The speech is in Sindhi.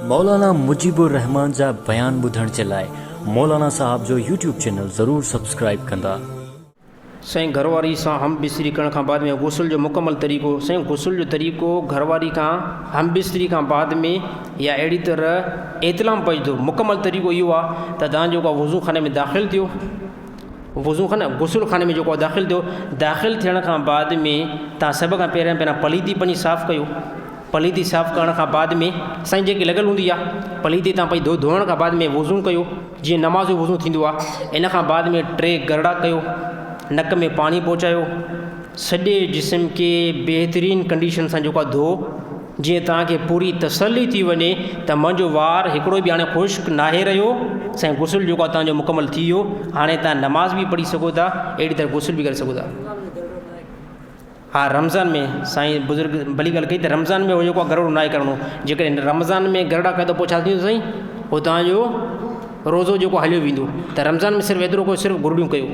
مولانا مجيب الرحمان جا بيان ٻڌڻ جي لاء مولانا صاحب جو يوٽيوب چينل ضرور سبسڪرائيب ڪندا. سائين گهر واري سان هم بستري ڪرڻ کان بعد ۾ غسل جو مڪمل طريقو سائين غسل جو طريقو گهر واري کان هم بستري کان بعد ۾ يا اهڙي طرح احتلام پئجندو مڪمل طريقو اهو آهي ته تان جيڪو وضو خاني ۾ داخل ٿيو وضو خانه غسل خاني ۾ جيڪو داخل ٿيو داخل ٿيڻ کان بعد ۾ تان سڀ کان پهريان پهريان پليتي پنهنجي صاف ڪيو پليتي صاف ڪرڻ کان بعد ۾ سائين جيڪي لڳل هوندي آهي پليتي تان پئي ڌوئڻ کان بعد ۾ وضو ڪيو جيئن نماز جو وضو ٿيندو آهي ان کان بعد ۾ ٽي گرڙا ڪيو نڪ ۾ پاڻي پهچايو سڄي جسم کي بهترين ڪنڊيشن سان جيڪو آهي ڌو جيئن توهان کي پوري تسلي ٿي وڃي ته منهنجو وار هڪڙو به هاڻي خشڪ ناهي رهيو سائين غسل جيڪو آهي توهان جو مڪمل ٿي ويو هاڻي توهان نماز به پڙهي سگهو ٿا اهڙي طرح غسل به ڪري سگهو ٿا ها رمضان ۾ سائين بزرگ ڀلي ڳالهه ڪئي ته رمضان ۾ جيڪو آهي گرڙو ناهي ڪرڻو جيڪڏهن رمضان ۾ گرڙا ڪيو ته پوء ڇا ٿيندو سائين پوء توهان جو روزو جيڪو هليو ويندو ته رمضان ۾ صرف ايترو ڪيو صرف گرڙيون ڪيو.